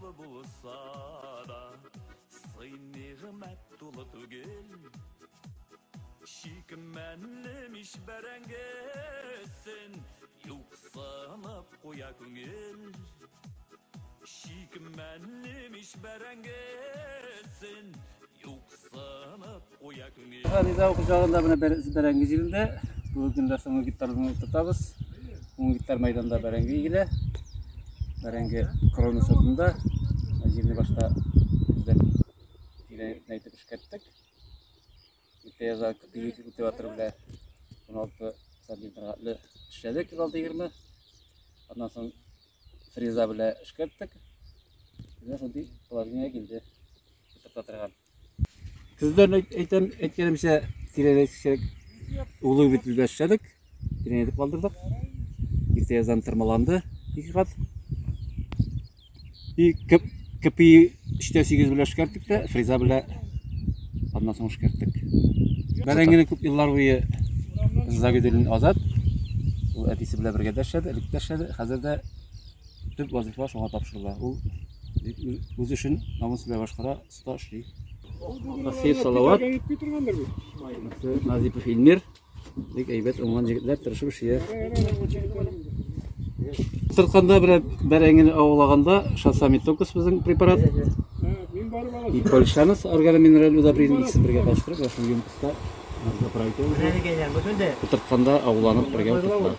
Тулы булса да, сый-нигъмәт тулы түгел. Чикмәнле мич бәрәңгесен юксынып куя күңел. Чикмәнле мич бәрәңгесен юксынып куя күңел. Риза хуҗалыгында менә бәрәңге җирендә бүгенге көндә соңгы гектарны утыртабыз. 10 гектар мәйданда бәрәңге игелә. Бәрәңге корона сортында. Җирне башта көздән тирәнәйтеп эшкәрттек. Иртә яза ике культиватор белән 16 сантиметрга эшләдек, 16-20. Аннан соң фреза белән эшкәрттек. Менә шундый положение килде. Утырта торган. Көздән әйтәм, әйткәнемчә, тирәнәйтеп улы бит эшләдек. Тирәнәйтеп калдырдык. Иртә яздан тырмаланды ике кат. И КПИ 3.8 белән эшкәрттек тә, фреза белән аннан соң эшкәрттек. Бәрәңгене күп еллар буе Загидуллин Азат, ул әтисе белән бергә дә эшләде, элек тә эшләде, хәзер дә төп вазифа шуңа тапшырыла. Ул үз эшен намус белән башкара, оста эшли. Васыев Салават, Назипов Илмир. Бик әйбәт уңган егетләр тырышып эшлиләр. Утыртканда белән бәрәңгене агулаганда Шасамитокус безнең препарат. И Польшанос органоминераль удобрение икесен бергә катыштырып, шул емкостьта заправить. Утыртканда агуланып бергә утыртыла.